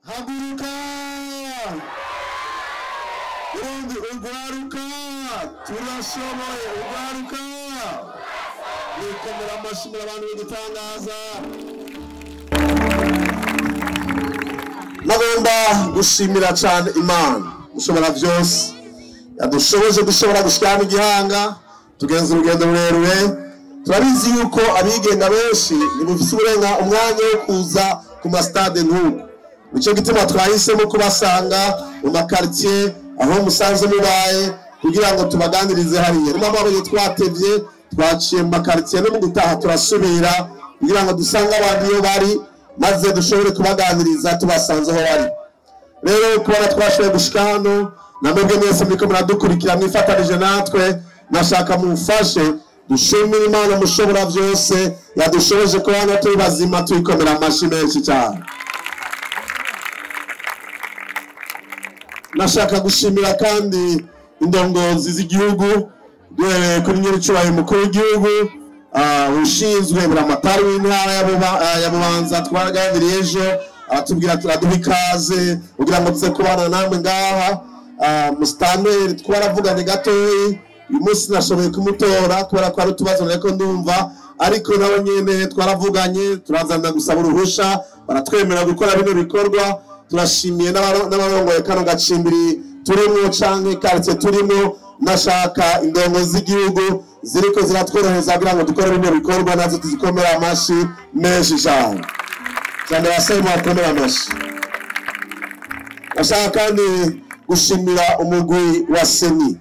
Haguruka Burundi, ugwaruka turashoboye, ugwaruka nikomera amashimira abantu b'igitangaza. Nagomba gushimira cyane Imana mushobora byose yadushoboje dushobora gushikana igihanga tugenza urugendo rurerure. Turabizi yuko abigenga benshi ntibufise uburenga umwanya wo kuza ku masitade nk'uku, nico gituma twahisemo kubasanga mu makartier aho musanze mubaye kugira ngo tubaganirize hariya. Niyo mpamvu twatevye, twaciye mu makartier no mu gutaha turasubira kugira ngo dusange abantu iyo bari maze dushobore kubaganiriza tubasanze aho bari. Rero kubona twashoboye gushika hano na mwebwe mwese muriko muradukurikira mwifatanije natwe, nashaka mumfashe dushimire Imana mushobora byose yadushoboje kuba hano turi bazima, tuyikomera amashyi menshi cyane. Nashaka gushimira kandi indongozi z'igihugu duhereye kuri nyir'icyubahiro mukuru w'igihugu, ushinzwe buramatari w'intara ya Bubanza twaraganiriye ejo, aratubwira turaduha ikaze kugira ngo tuze kubana namwe ngaha. Musitanteri twaravuganye gatoyi, uyu munsi nashoboye kumutora kubera ko ari utubazo nariko ndumva, ariko nawe nyene twaravuganye turazana gusaba uruhusha baratwemera gukora bino bikorwa. Turashimiye n'abarongoye kano gacimbiri turimo canke quartier turimo. Nashaka indongo z'igihugu ziriko ziratworohereza kugira ngo dukore bino bikorwa, nazo tuzikomera amashi menshi cyane cyane, basaba bakomera amashi. Nashaka kandi gushimira umugwi wa Seni,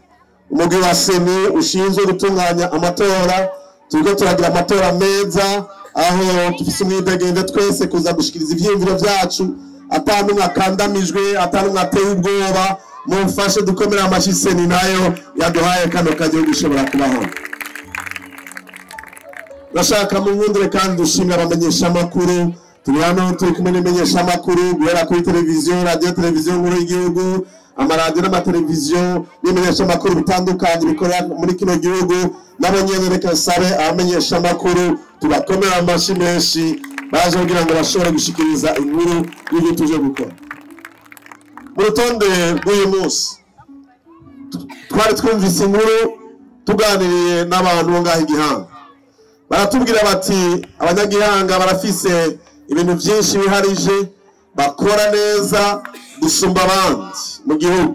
umugwi wa Seni ushinzwe gutunganya amatora. Turiko turagira amatora meza aho dufise umwidegembyo twese kuza gushikiriza ivyiyumviro vyacu, ata n'umwe akandamijwe, ata n'umwe ateye ubwoba. Mumfashe dukomere amashi Seni nayo yaduhaye kano kajya gushobora kubaho. Nashaka munkundire kandi dushimira abamenyeshamakuru. Turi hano turi kumwe n'imenyeshamakuru guhera kuri televiziyo, radiyo, televiziyo nkuru y'igihugu, amaradiyo n'amateleviziyo n'imenyeshamakuru bitandukanye bikorera muri kino gihugu. Nabo nyene reka nsabe abamenyeshamakuru tubakomere amashi menshi baje kugira ngo bashobore gushikiriza inkuru y'ibyo tuje gukora. Mu rutonde rw'uyu munsi twari twumvise inkuru tuganiriye n'abantu bo ngaha Igihanga, baratubwira bati abanyagihanga barafise ibintu byinshi biharije bakora neza gusumba abandi mu gihugu.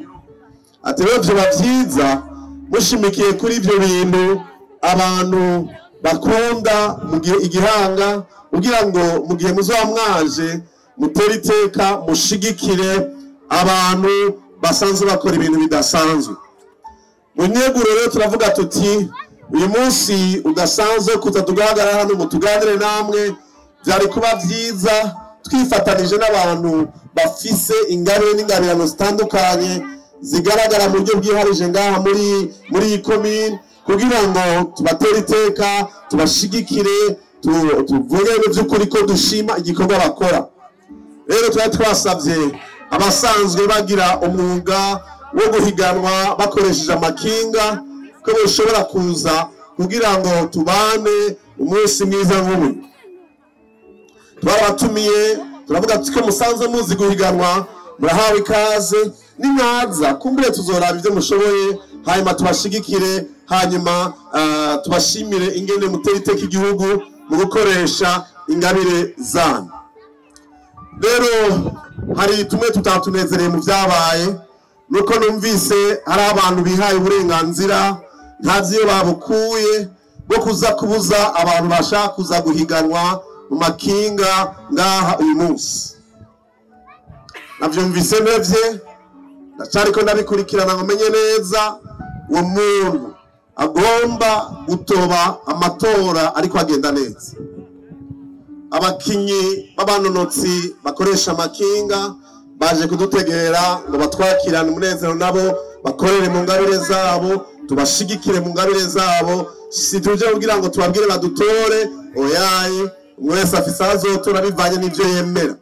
Ati rero vyoba vyiza mushimikiye kuri ivyo bintu abantu bakunda mu gihe Igihanga, kugira ngo mu gihe muzoba mwaje mutere iteka mushigikire abantu basanzwe bakora ibintu bidasanzwe. Mu nyeguro rero turavuga tuti uyu munsi udasanzwe kuza tugahagarara hano ngo tuganire namwe, byari kuba vyiza twifatanije n'abantu bafise ingabire n'ingabirano zitandukanye zigaragara mu buryo bwiharije ngaha muri iyi komine, kugira ngo tubatere iteka, tubashigikire, tuvuge mu by'ukuri ko dushima igikorwa bakora. Rero twari twasabye abasanzwe bagira umwuga wo guhiganwa bakoresheje amakinga ko boshobora kuza kugira ngo tubane umunsi mwiza nk'uyu. Twarabatumiye turavuga tuti ko musanzwe muzi guhiganwa, murahawe ikaze, nimwaza kumbure tuzoraba ibyo mushoboye, hanyuma tubashigikire, hanyuma tubashimire ingene mutera iteka igihugu mu gukoresha ingabire zanyu. Rero hari tumwe tutatunezereye mu byabaye, nuko numvise hari abantu bihaye uburenganzira ntazi iyo babukuye bwo kuza kubuza abantu bashaka kuza guhiganwa mu makinga ngaha uyu munsi. Navyumvise ntevye, ndacariko ndabikurikirana ngo menye neza uwo muntu agomba gutoba amatora ariko agenda neza. Abakinyi b'abanonotsi bakoresha amakinga baje kudutegera ngo batwakirane umunezero, nabo bakorere mu ngabire zabo, tubashigikire mu ngabire zabo. Si tuje kugira ngo tubabwire badutore, oyaye, umwe wese afise aho azotora bivanye n'ivyo yemera.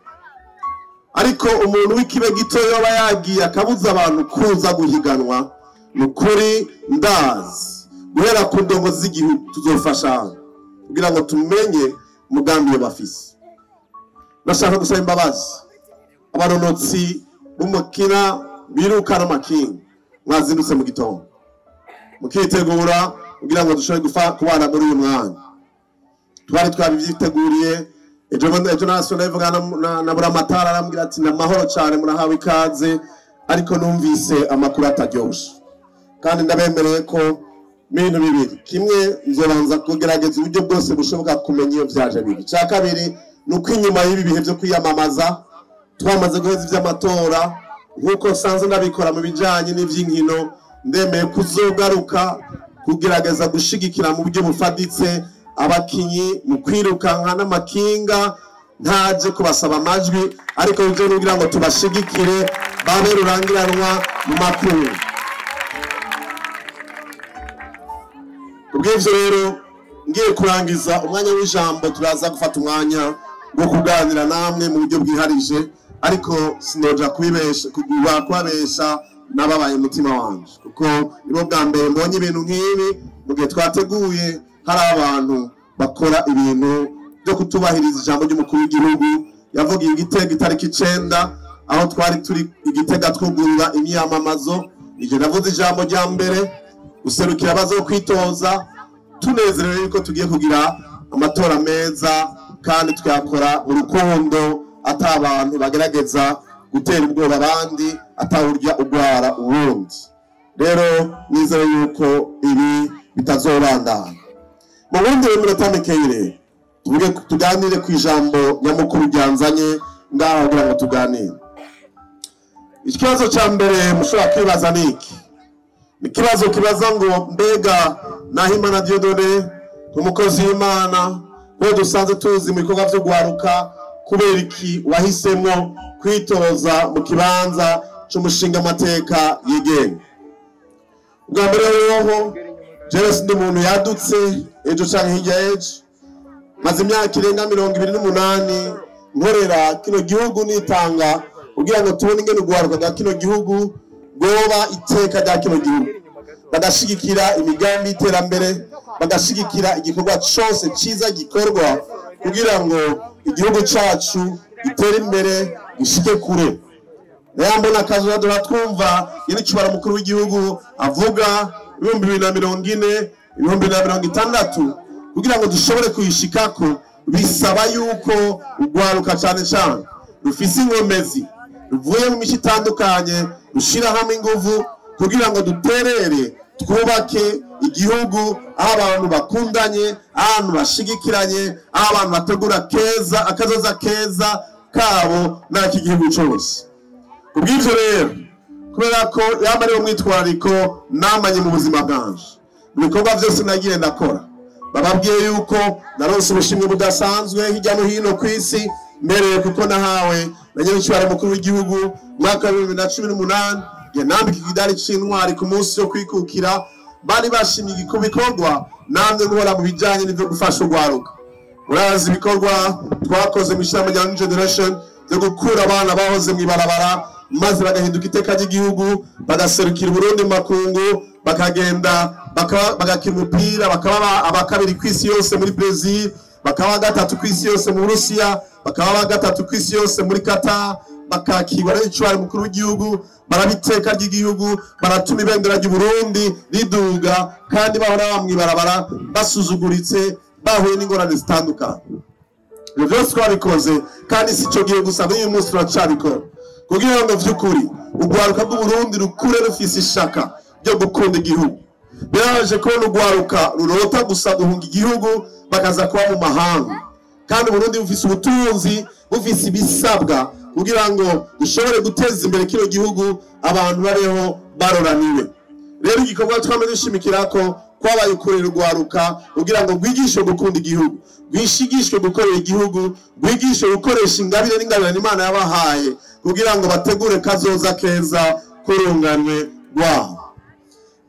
Ariko umuntu w'ikibe gito yoba yagiye akabuza abantu kuza guhiganwa, ni ukuri ndazi guhera ku ndongo z'igihugu tuzofasha kugira ngo tumenye umugambi bafise. Nashaka gusaba imbabazi Abanonotsi b'umukina birukana amakinga, mwazindutse mu gitondo mukitegura kugira ngo dushobore kubana muri uyu mwanya. Twari twabivyiteguriye ejo naso navuga na Buramatara, arambwira ati namahoro cyane, murahawe ikaze, ariko numvise amakuru ataryoshe, kandi ndabemereye ko ibintu bibiri: kimwe, nzobanza kugerageza uburyo bwose bushoboka kumenya iyo vyaje bibi; cya kabiri, ni uko inyuma y'ibi bihe vyo kwiyamamaza, twamaze guheza ivy'amatora, nk'uko nsanzwe ndabikora mu bijanye n'ivy'inkino, ndemeye kuzogaruka kugerageza gushigikira mu buryo bufaditse abakinyi mu kwirukanka n'amakinga. Ntaje kubasaba amajwi, ariko byo kugira ngo tubashigikire babe rurangiranwa mu makuru. Kubw'ivyo rero, ngiye kurangiza umwanya w'ijambo, turaza gufata umwanya wo kuganira namwe mu buryo bwiharije, ariko sinoja kubibesha kubabesha nababaye umutima wanje, kuko nibo bwa mbere mbonye ibintu nk'ibi mu gihe twateguye hari abantu bakora ibintu byo kutubahiriza ijambo ry'umukuru w'igihugu yavugiye Igitega itariki 9, aho twari turi Igitega twugurura imyamamazo. Ije navuze ijambo rya mbere guserukira abazo kwitoza, tunezerewe yuko tugiye kugira amatora meza kandi twakora urukundo, ata abantu bagerageza gutera ubwoba abandi, atawurya ugwara uwundi. Rero nizere yuko ibi bitazobandana. Mu bundi minota mikeyi rero tuvuge, tuganire ku ijambo nyamukuru ryanzanye ngaho kugira ngo tuganire. Ikibazo cya mbere mushobora kwibaza ni iki: ni ikibazo kibaza ngo mbega Nahimana Dieudonné, umukozi w'Imana we dusanzwe tuzi mu bikorwa byo guharuka, kubera iki wahisemo kwitoza mu kibanza c'umushinga amateka yigenga? Ubwa mbere hoho, jewe sindi umuntu yadutse ejo canke hirya y'ejo. Maze imyaka irenga 28 nkorera kino gihugu, nitanga kugira ngo tubone ingene urwaruka rwa kino gihugu rwoba iteka rya kino gihugu, bagashigikira imigambi y'iterambere, bagashigikira igikorwa cose ciza gikorwa kugira ngo igihugu cacu gitere imbere, gishike kure. Nayo mbona akazuba twumva nyir'ikibara mukuru w'igihugu avuga 2040, 2060, kugira ngo dushobore kuyishikako bisaba yuko urwaruka cane cane rufise inkomezi, ruvuye mu mico itandukanye, rushira hamwe inguvu kugira ngo duterere twubake igihugu aho abantu bakundanye, aho abantu bashigikiranye, aho abantu bategura keza akazoza keza kabo n'ak'igihugu cose. Kubw'ivyo rero, kubera ko yaba ariwo mwitwarariko namanye mu buzima bwanje, mu bikorwa vyose nagiye ndakora, bababwiye yuko naronse ubushimwe budasanzwe hirya no hino ku isi, mbereye kuko nahawe na nyir'icyubahiro mukuru w'igihugu mu mwaka wa 2018, ngiye nambika ikidari c'intwari ku munsi wo kwikukira. Bari bashimye ibikorwa namwe nkora mu bijanye n'ivyo gufasha urwaruka. Murazi ibikorwa twakoze mu ishirahamwe rya New Generation byo gukura abana bahoze mw'ibarabara, maze bagahinduka iteka ry'igihugu, bagaserukira Uburundi mu makungu, bakagenda bagakina umupira, bakaba abakabiri kw'isi yose muri Brazil, bakaba gatatu kw'isi yose mu Burusiya, bakaba gatatu kw'isi yose muri Qatar, bakakirwa n'icwari mukuru w'igihugu, barabiteka ry'igihugu, baratuma ibendera ry'Uburundi riduga, kandi bahora bamwibarabara basuzuguritse, bahuye n'ingorane zitandukanye. Ibyo byose twabikoze, kandi si ico gihe gusa, n'uyu munsi turacabikora kugira ngo vy'ukuri urwaruka rw'Uburundi rukure rufise ishaka ryo gukunda igihugu. Birabaje kubona urwaruka rurota gusa guhunga igihugu bakaza kuba mu mahanga, kandi Uburundi bufise ubutunzi, bufise ibisabwa kugira ngo dushobore guteza imbere kino gihugu, abantu babeho baroraniwe. Rero igikorwa twamaze dushimikira ko kwabaye ukurera urwaruka kugira ngo rwigishwe gukunda igihugu, rwishigishwe gukorera igihugu, rwigishwe gukoresha ingabire n'ingabirano Imana yabahaye kugira ngo bategure kazoza keza kurunganwe rwabo.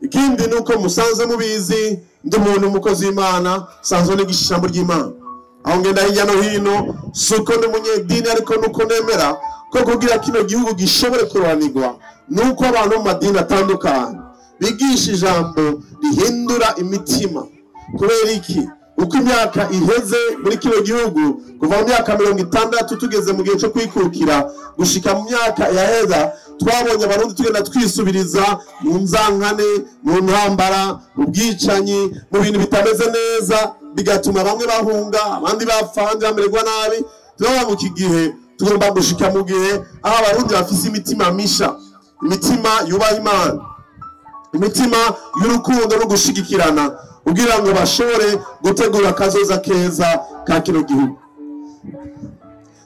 Ikindi nuko musanze mubizi, ndi umuntu umukozi w'Imana, sanzwe nigisha ijambo ry'Imana aho ngenda hirya no hino. Suko ndi umunyedini, ariko nuko nemera ko kugira kino gihugu gishobore kuroranirwa nuko abantu mu madini atandukanye bigisha ijambo rihindura imitima. Kubera iki? Uko imyaka iheze muri kino gihugu, kuva mu myaka 60 tugeze mu gihe cyo kwikukira gushika mu myaka yaheza, twabonye abarundi tugenda twisubiriza mu nzankane, mu ntambara, mu bwicanyi, mu bintu bitameze neza, bigatuma bamwe bahunga, abandi bapfa, abandi bamererwa nabi. Turabona mu gihe tugomba gushika mu gihe aho abarundi bafise imitima misha, imitima yubaha Imana, imitima y'urukundo no gushigikirana, kugira ngo bashobore gutegura akazoza keza ka kino gihugu.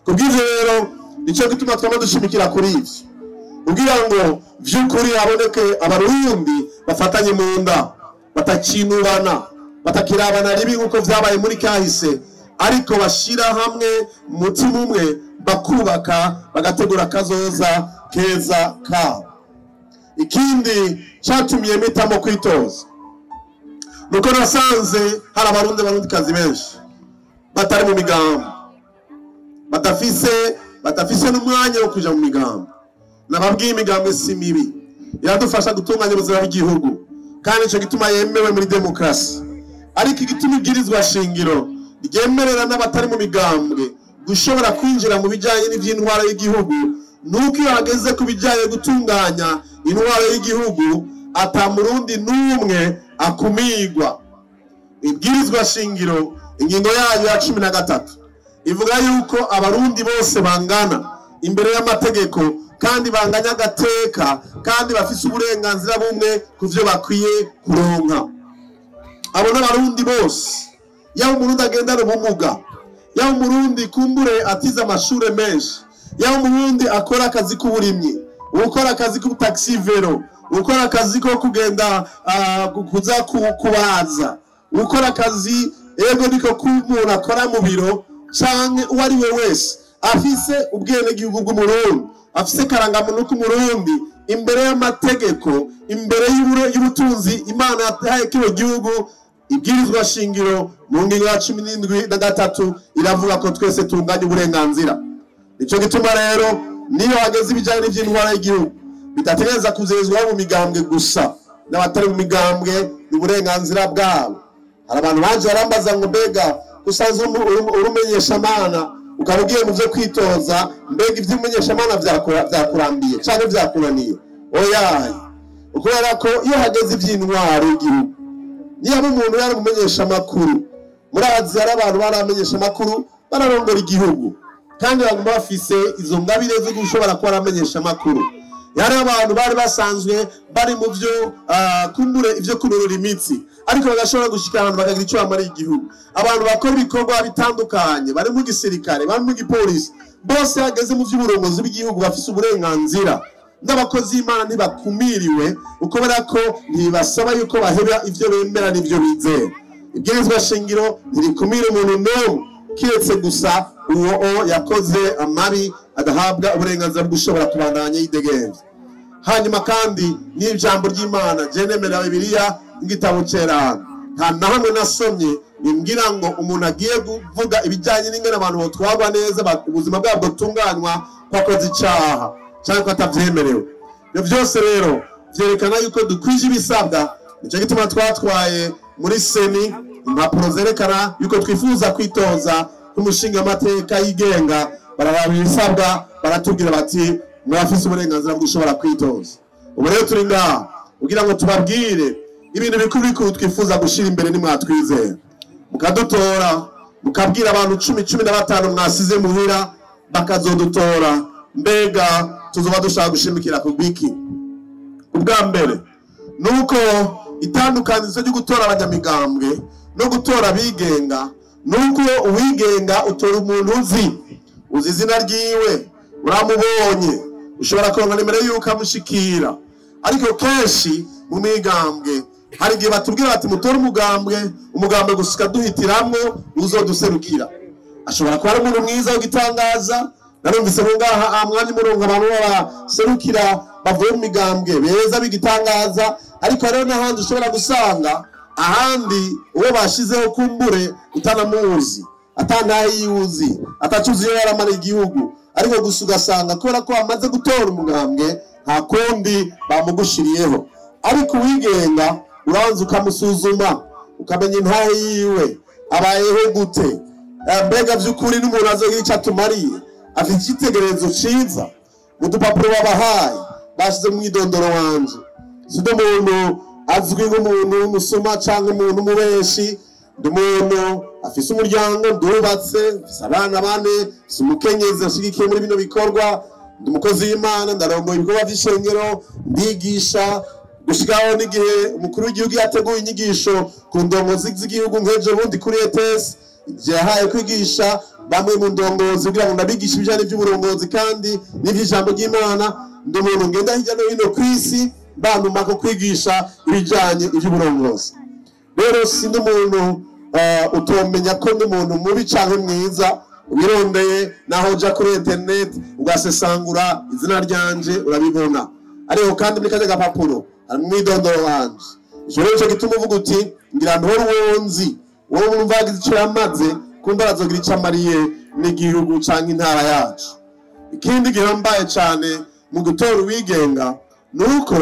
Kubw'ivyo rero nico gituma twama dushimikira kuri ivyo, kugira ngo vy'ukuri haboneke abarundi bafatanye mu nda, batakinubana, batakirabana ribi nk'uko vyabaye muri kahise, ariko bashira hamwe umutima umwe, bakubaka, bagategura akazoza keza kabo. Ikindi catumye mpitamo kwitoza nuko nasanze hari abarundi barundikazi benshi batari mu migambo, badafise n'umwanya wo kuja mu migambo. Nababwiye imigambo si mibi, iradufasha gutunganya ubuzima bw'igihugu, kandi ico gituma yemewe muri demokarasi. Ariko igituma ibwirizwa shingiro ryemerera n'abatari mu migambwe gushobora kwinjira mu bijanye n'ivy'intwaro y'igihugu, nuko iyo hageze ku bijanye gutunganya intwaro y'igihugu ata murundi n'umwe akumigwa. Ibwirizwa shingiro ingingo yayo ya 13 ivuga yuko abarundi bose bangana imbere y'amategeko, kandi banganya agateka, kandi bafise uburenganzira bumwe ku vyo bakwiye kuronka. Abo n'abarundi bose, yaba umurundi agendana ubumuga, yaba umurundi kumbure atize amashure menshi, yaba umurundi akora akazi k'uburimyi, ukora akazi k'ubutaxi vero, ukora akazi ko kugenda kuza kubaza, ukora akazi ego niko k'umuntu akora mu biro, canke uwo ari we wese afise ubwenegihugu bw'umurundi, afise karangamuntu k'umurundi, imbere y'amategeko, imbere y'ubutunzi Imana yahaye kino gihugu. Ibwirizwa shingiro mu ngingo ya 73 iravuga ko twese tunganya uburenganzira. Nico gituma rero niyo hageze ibijanye n'ivy'intwara y'igihugu bidategereza kuzezwaho mu migambwe gusa, n'abatari mu migambwe ni uburenganzira bwabo. Hari abantu baje barambaza ngo mbega usanzwe urumenyeshamana ukaba ugiye mu vyo kwitoza, mbega ivy'umumenyeshamana vyakurambiye canke vyakunaniye? Oya, kubera ko iyo hageze ivy'intwaro y'igihugu, niba umuntu yari umumenyeshamakuru, murazi hari abantu baramenyesha amakuru bararongora igihugu, kandi baguma bafise izo ngabire zo gushobora kuba baramenyesha amakuru. Yari abantu bari basanzwe bari mu vyo kumbure ivyo kururura imitsi, ariko bagashobora gushika ahantu bakagira ico bamariye igihugu. Abantu bakora ibikorwa bitandukanye, bari mu gisirikare, bari mu gipolisi, bose hageze mu vy'uburongozi bw'igihugu bafise uburenganzira. N'abakozi b'Imana ntibakumiriwe, ukobera ko ntibasaba yuko baheba ivyo bemera n'ivyo bizera. Ibwirizwa shingiro ntirikumira umuntu n'umwe, kiretse gusa uwo yakoze amabi adahabwa uburenganzira bwo gushobora kubandanya yidegemvya. Hanyuma kandi n'ijambo ry'Imana, je nemera Bibiliya n'igitabo cerana, nta na hamwe nasomye bimbwira ngo umuntu agiye kuvuga ibijyanye n'ingene abantu botwarwa neza, ubuzima bwabo butunganywa, ko akoze icaha canke ko atavyemerewe. Ibyo vyose rero vyerekana yuko dukwije ibisabwa. Nico gituma twatwaye muri seni impapuro zerekana yuko twifuza kwitoza nk'umushingamateka yigenga. Bararaba ibisabwa, baratubwira bati murafise uburenganzira bwo gushobora kwitoza. Ubu rero turi ngaha kugira ngo tubabwire ibintu bikuru bikuru twifuza gushira imbere nimwatwizera, mukadutora, mukabwira abantu 10, 15 mwasize muhira bakazodutora. Mbega tuzoba dushaka gushimikira ku biki? Ubwa mbere nuko itandukanizo ryo gutora abanyamigambwe no gutora abigenga, nuko uwigenga utora umuntu uzi izina ryiwe, uramubonye, ushobora kuronka nimero yuko amushikira. Ariko kenshi mu migambwe hari igihe batubwira bati mutore umugambwe, umugambwe gusa duhitiramwo uzoduserukira. Ashobora kuba ari umuntu mwiza w'igitangaza. Narumvise ngo ngaha mwanya murongo abantu baserukira bavuye mu migambwe beza b'igitangaza, ariko hariho n'ahandi ushobora gusanga ahandi uwo bashizeho kumbure utanamuzi, atanayiuzi, atacuzi iyo yaramara igihugu, ariko gusa ugasanga kubera ko bamaze gutora umugambwe nta kundi bamugushiriyeho. Ariko uwigenga urabanza ukamusuzuma, ukamenya intahe yiwe, Abayeho gute? Mbega vy'ukuri n'umuntu azogira ico atumariye? Afite icyitegererezo ciza? Mu dupapuro babahaye bashize mu mwidondoro wanje, si umuntu azwi nk'umuntu w'umusuma canke umuntu w'umubeshi. Ndi umuntu afise umuryango, ndubatse, mfise abana bane, mfise umukenyezi ashigikiye muri bino bikorwa. Ndi umukozi w'Imana, ndarongoye ibikorwa vy'ishengero, ndigisha gushikaho n'igihe umukuru w'igihugu yateguye inyigisho ku ndongozi z'igihugu nk'ejo bundi kuri ETS, yahaye kwigisha bamwe mu ndongozi kugira ngo ndabigishe ibijanye n'ivy'uburongozi kandi n'ivy'ijambo ry'Imana. Ndi umuntu ngenda hirya no hino kw'isi bantuma ko kwigisha ibijanye ivy'uburongozi. Rero sindi umuntu utomenya ko ndi umuntu mubi canke mwiza. Ubirondeye naho uja kuri internet ugasesangura izina ryanje urabibona. Ariko kandi muri karya gapapuro hari umwidondoro wanje. Ico rero nico gituma uvuga uti ngira ntore uwo nzi, uwo wumva yagize ico yamaze, kumva arazogira ico amariye n'igihugu canke intara yacu. Ikindi gihambaye cane mu gutora uwigenga nuko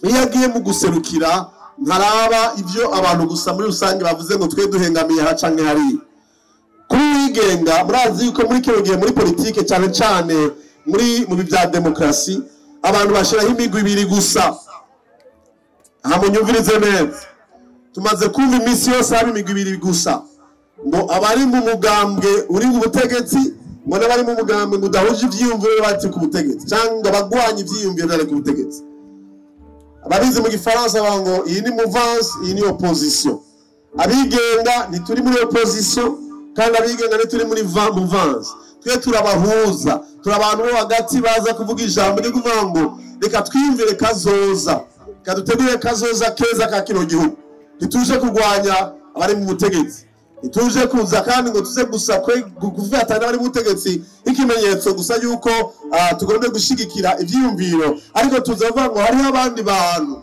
iyo agiye mu guserukira ntaraba ivyo abantu gusa muri rusange bavuze ngo twe duhengamiye aha canke hariya. Kuri uwigenga murazi yuko muri kino gihe muri politike cane cane muri mu bya demokrasi abantu bashiraho imigwi ibiri gusa. Aha munyumvirize neza, tumaze kumva iminsi yose haba imigwi ibiri gusa, ngo abari mu mugambwe uri mu butegetsi, ngo n'abari mu mugambwe ngo udahuje ivyiyumviro bati ku butegetsi, canke abagwanya ivyiyumviro bari ku butegetsi. Ababizi mu gifaransa bavuga ngo iyi ni mouvance, iyi ni opposition. Abigenga ntituri muri opposition, kandi abigenga ntituri muri mouvance. Twe turabahuza, turi abantu bo hagati baza kuvuga ijambo ryo kuvuga ngo reka twiyumvire kazoza, reka dutegure kazoza keza ka kino gihugu. Ntituje kurwanya abari mu butegetsi, ntituje kuza kandi ngo tuze gusa kuvatana n'abari mu butegetsi nk'ikimenyetso gusa yuko tugomba gushigikira ivyiyumviro, ariko tuza kuvuga ngo hariho abandi bantu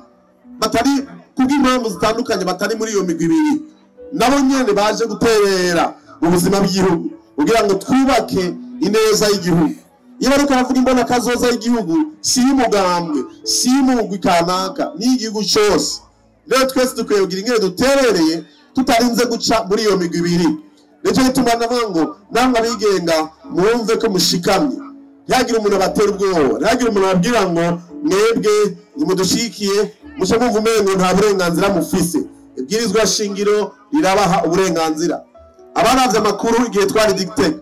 batari kubw'impamvu zitandukanye batari muri iyo migwi ibiri, nabo nyene baje guterera mu buzima bw'igihugu kugira ngo twubake ineza y'igihugu. Iyo bariko baravuga imbona kazoza y'igihugu, si y'umugambwe, si y'umugwi kanaka, ni y'igihugu cose. Rero twese dukwiye kugira ingene duterereye tutarinze guca muri iyo migwi ibiri. Nico gituma ndavuga ngo namwe abigenga mwumve ko mushikamye, ntihagire umuntu abatera ubwoba, ntihagire umuntu ababwira ngo mwebwe nimudushigikiye muce mwumva umengo nta burenganzira mufise. Ibwirizwa shingiro rirabaha uburenganzira. Abaravye amakuru igihe twari dictate,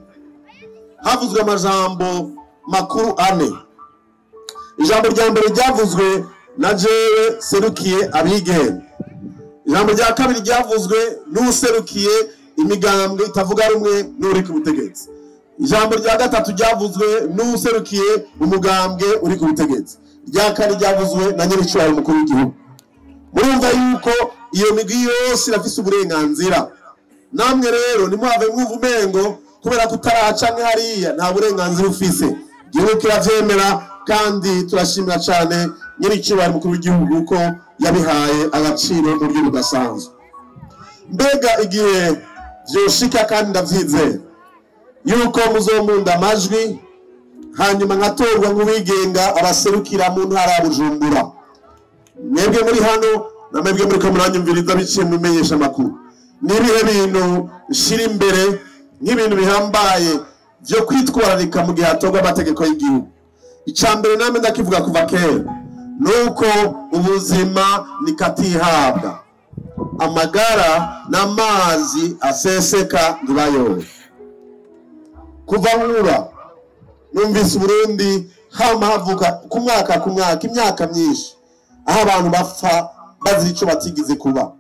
havuzwe amajambo makuru ane. Ijambo rya mbere ryavuzwe na jewe serukiye abigenga. Ijambo rya kabiri ryavuzwe n'userukiye imigambwe itavuga rumwe n'uri ku butegetsi. Ijambo rya gatatu ryavuzwe n'userukiye umugambwe uri ku butegetsi. Rya kane ryavuzwe na nyiricubahiro umukuru w'igihugu. Murumva yuko iyo migwi yose irafise uburenganzira. Namwe rero ntimuhave mwumva umengo kubera ko utaraha canke hariya nta burenganzira ufise. Igihugu kiravyemera kandi turashimira cane nyiricubahiro umukuru w'igihugu ko yabihaye agaciro mu buryo budasanzwe. Mbega igihe vyoshika, kandi ndavyizera yuko muzomunda amajwi hanyuma nkatorwa nk'uwigenga abaserukira mu ntara ya Bujumbura. Mwebwe muri hano na mwebwe muriko muranyumviriza biciye mu bimenyesha makuru, nibihe bintu nshira imbere nk'ibintu bihambaye vyo kwitwararika mu gihe hatorwa amategeko y'igihugu? Ica mbere namwe ndakivuga kuva kera, nuko ubuzima nikatihabwa, amagara n'amazi aseseka ntibayore. Kuva nkura numvise Uburundi hama havuka ku mwaka ku mwaka imyaka myinshi aho abantu bapfa bazira ico batigeze kuba,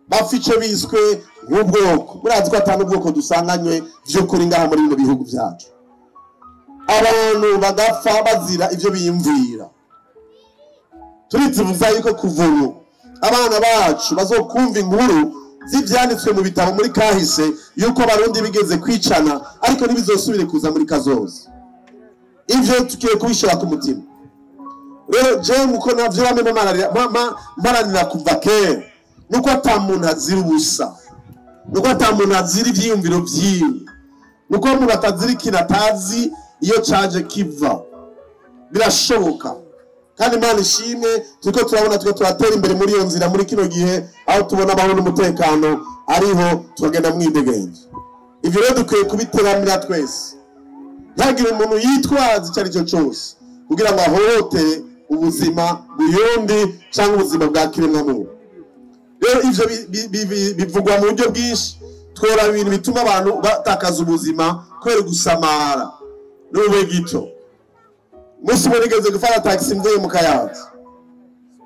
bapfa ico biswe nk'ubwoko. Murazi ko atari ubwoko dusanganywe vy'ukuri ngaha muri bino bihugu vyacu. Abantu bagapfa bazira ivyo biyumvira. Turifuza yuko kuva ubu abana bacu bazokumva inkuru z'ivyanditswe mu bitabo muri kahise yuko abarundi bigeze kwicana, ariko ntibizosubire kuza muri kazoza. Ivyo tugiye kubishira ku mutima. Rero jewe muko navyo bamwe mparanira kuva kera, nuko ata muntu azira ubusa, nuko ata muntu azira ivyiyumviro vyiwe, nuko umuntu atazira ikintu atazi iyo caje kiva. Birashoboka kandi Imana ishimwe, turiko turabona turiko turatera imbere muri iyo nzira muri kino gihe, aho tubona amahoro n'umutekano ariho tukagenda mwidegenje. Ivyo rero dukwiye kubiteramira twese, ntagire umuntu yitwaza icyo ari cyo cyose kugira ngo ahohotere ubuzima bw'uyundi cyangwa ubuzima bwa kiremwamuntu. Rero ivyo bivugwa mu buryo bwinshi. Twora ibintu bituma abantu batakaza ubuzima kubera gusamara n'ube gito. Umunsi umwe nigeze gufata taxi mvuye mu Kayanza,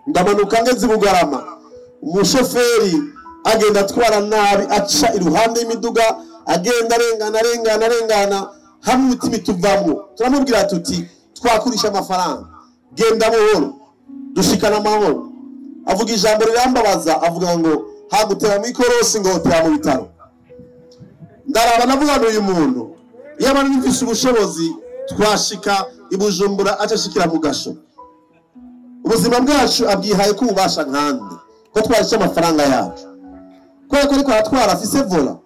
ndamanuka ngeze i Bugarama, umushoferi agenda atwara nabi, aca iruhande y'imiduga, agenda arengana arengana arengana, hamwe imitima ituvamwo. Turamubwira tuti twakurisha amafaranga, genda buhoro dushikana amahoro. Avuga ijambo rirambabaza, avuga ngo hagutera mu ikorosi ngo hotera mu bitaro. Ndaraba navuga ngo uyu muntu iyo abantu bifise ubushobozi twashika i Bujumbura acashikira mu gasho. Ubuzima bwacu abwihaye ko ububasha nkande ko twarisha amafaranga yacu, kubera ko ariko aratwara afise vola,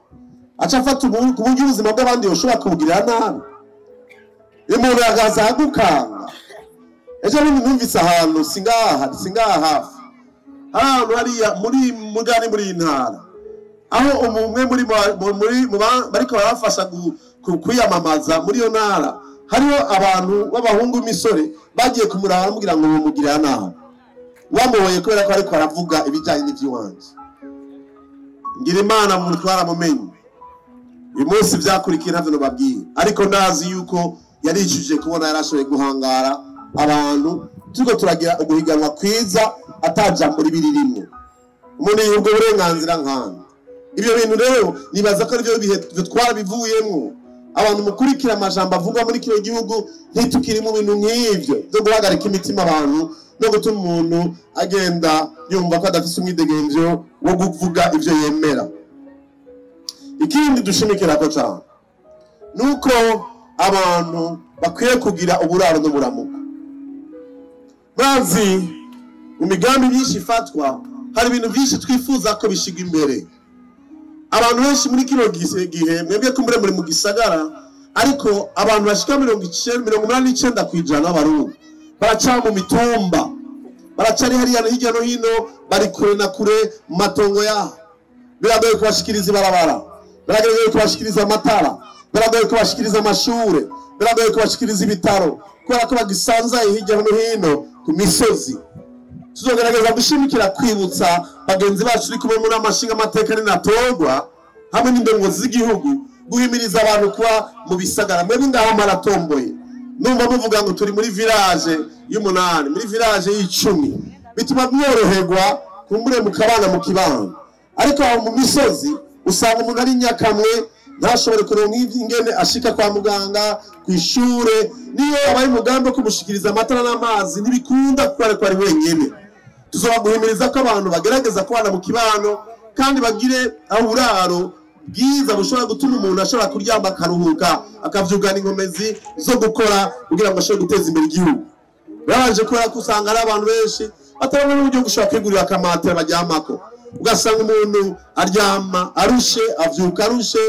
aca afata ku buryo ubuzima bw'abandi yoshobora kubugirira nabi. Umuntu agaza agukanga. Ejo bundi numvise ahantu singaha hafi, hari ahantu hariya muri mugani muri iyi ntara, aho umwe muri bariko barafasha kwiyamamaza muri iyo ntara, hariho abantu b'abahungu b'imisore bagiye kumuraba bamubwira ngo bamugirira nabi, bamuhoye kubera ko ariko aravuga ibijyanye n'iby'iwanje. Ngira Imana mu twaramumenye. Uyu munsi byakurikiye ntavyo nobabwiye, ariko ndazi yuko yaricuje kubona yarashoboye guhangara abantu. Turiko turagira uguhiganwa kwiza atajambo ribi ririmwo, umuntu yubwo uburenganzira nkana. Ibyo bintu rero nibaza ko arivyo bihe twarabivuyemwo. Abantu mukurikira amajambo avugwa muri kino gihugu, ntitukiri mu bintu nk'ivyo byo guhagarika imitima abantu no gutuma umuntu agenda yumva ko adafise umwidegemvyo wo kuvuga ivyo yemera. Ikindi dushimikirako cane nuko abantu bakwiye kugira uburaro n'uburamuko. Murazi mu migambi myinshi ifatwa hari ibintu byinshi twifuza ko bishiga imbere. Abantu benshi muri kino gihe mwebwe kumbure muri mu gisagara, ariko abantu bashika 89% b'abarundi baraca mu mitumba, baracari hariya hirya no hino, bari kure na kure mu matongo yaho. Biragoye kubashikiriza ibarabara, biragoye kubashikiriza amatara, biragoye kubashikiriza amashure, biragoye kubashikiriza ibitaro, kubera ko bagisanzaye hirya no hino ku misozi. Tuzogerageza gushimikira kwibutsa bagenzi bacu turi kumwe muri amashinga amateka n'inatorwa hamwe n'indongozi z'igihugu guhimiriza abantu kuba mu bisagara. Mwebwe ngaho maratomboye, numva muvuga ngo turi muri village y'umunani, muri village y'icumi, bituma mworoherwa kumbure mukabana mu kibano. Ariko aho mu misozi usanga umuntu ari nyakamwe, ntashobore kuronka ingene ashika kwa muganga, kw'ishure, niyo abaye umugambi wo kumushikiriza amatara n'amazi ntibikunda kuko ariko ari wenyene. Tuzobaguhimiriza ko abantu bagerageza kubana mu kibano kandi bagire uburaro bwiza bushobora gutuma umuntu ashobora kuryama akaruhuka, akavyugana inkomezi zo gukora kugira ngo ashobore guteza imbere igihugu. Birabaje kubera ko usanga ari abantu benshi batabona n'uburyo bwo gushobora kwigurira akamatera baryamako, ugasanga umuntu aryama arushe, avyuka arushe,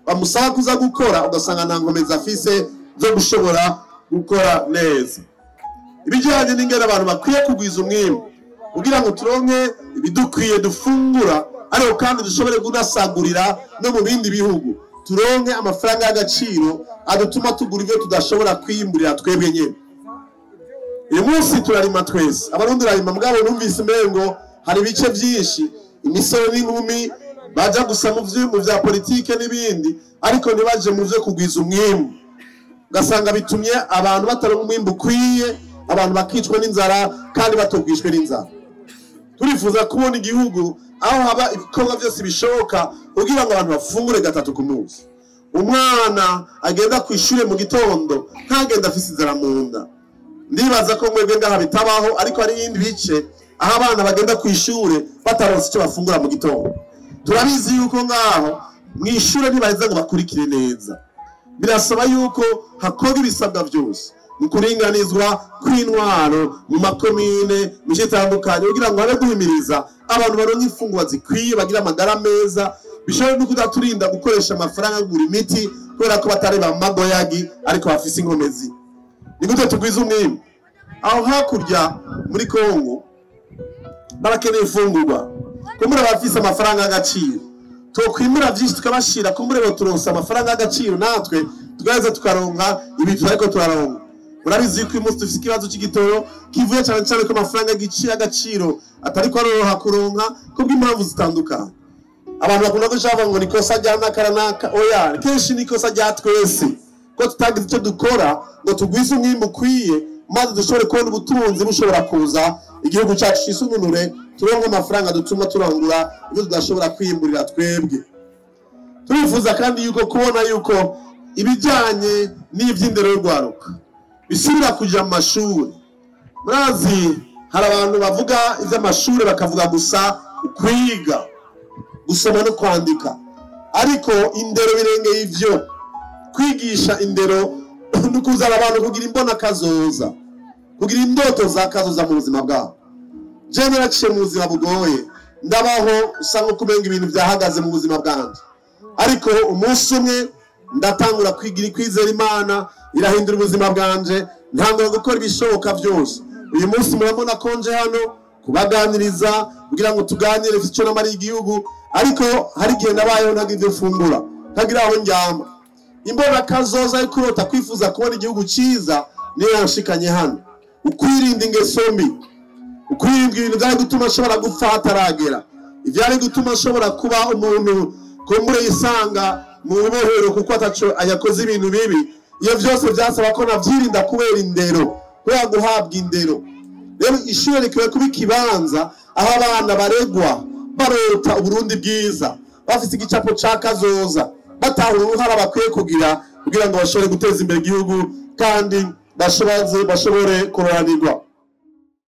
bamusaba kuza gukora ugasanga nta nkomezi afise zo gushobora gukora neza. Ibijyanye n'ingene abantu bakwiye kugwiza umwimbu kugira ngo turonke ibidukwiye dufungura, ariko kandi dushobore kunasagurira no mu bindi bihugu, turonke amafaranga y'agaciro adutuma tugura ibyo tudashobora kwiyimburira twebwe nyene. Uyu munsi turarima twese, abarundi bararima, mugabo numvise umengo hari ibice byinshi imisore n'inkumi baja gusa mu vya politike n'ibindi, ariko ntibaje mu vyo kugwiza umwimbu. Ugasanga bitumye abantu bataronka umwimbu ukwiye, abantu bakicwa n'inzara kandi batogwishwe n'inzara. Turifuza kubona igihugu aho haba ibikorwa byose bishoboka kugira ngo abantu bafungure gatatu ku munsi. Umwana agenda ku ishure mu gitondo ntagenda afise inzara mu nda. Ndibaza ko mwebwe ngaha bitabaho, ariko hari ibindi bice aho abana bagenda ku ishure bataronse icyo bafungura mu gitondo. Turabizi yuko ngaho mu ishure ntibaheza ngo bakurikire neza. Birasaba yuko hakorwa ibisabwa byose mu kuringanizwa kw'intwaro mu makomine mu mice itandukanye, kugira ngo habe guhimiriza abantu baronke imfungurwa zikwiye, bagire amagara meza, bishobore no kudaturinda gukoresha amafaranga yo kugura imiti kubera ko batareba magoyagi ariko bafise inkomezi. Ni gute tugwiza umwimbu? Aho hakurya muri Kongo barakeneye imfungurwa, kumbura bafise amafaranga y'agaciro. Twokwimura vyinshi tukabashira kumbure boturonsa amafaranga y'agaciro, natwe tugaheza tukaronka ibintu ariko turaronka. Murabizi yuko uyu munsi dufise ikibazo c'igitoro kivuye cane cane ko amafaranga y'agaciro atariko aroroha kuronka kubw'impamvu zitandukanye. Abantu bakunda guca ngo ni ikosa rya naka naka, oya, kenshi ni ikosa rya twese ko tutagize icyo dukora ngo tugwize umwimbu ukwiye, maze dushobore kubona ubutunzi bushobora kuza, igihugu cyacu cisununure, turonke amafaranga dutuma turangura ibyo tudashobora kwimburira twebwe. Turifuza kandi yuko kubona yuko ibijyanye n'iby'indero y'urwaruka bisubira kuja mu mashuri. Murazi hari abantu bavuga iby'amashuri bakavuga gusa kwiga gusoma no kwandika, ariko indero birengeye ivyo. Kwigisha indero no kuzana abantu kugira imbona kazoza, kugira indoto za kazoza mu buzima bwabo. Je naraciye mu buzima bugoye, ndabaho usanga kumenga ibintu byahagaze mu buzima bwanje, ariko umunsi umwe ndatangura kwigira kwizera Imana, irahindura ubuzima bwanje, ntangura gukora ibishoboka byose. Uyu munsi murabona ko nje hano kubaganiriza kugira ngo tuganire icyo namariye igihugu, ariko hari igihe nabayeho ntagira ibyo mfungura, ntagira aho ndyama. Imbona kazoza yo kurota kwifuza kubona igihugu cyiza niyo yanshikanye hano. Ukwirinda ingeso mbi, ukwirinda ibintu byari gutuma nshobora gupfa hataragera, ibyari gutuma nshobora kuba umuntu kumbure yisanga mu bibohero kuko ataco yakoze ibintu bibi, iyo byose byasaba ko navyirinda kubera indero, kubera guhabwa indero. Rero ishure rikwiye kuba ikibanza aho abana baregwa barota Uburundi bwiza, bafite igicapo ca kazoza, batahura uruhara bakwiye kugira kugira ngo bashobore guteza imbere igihugu kandi bashobore kuroranirwa.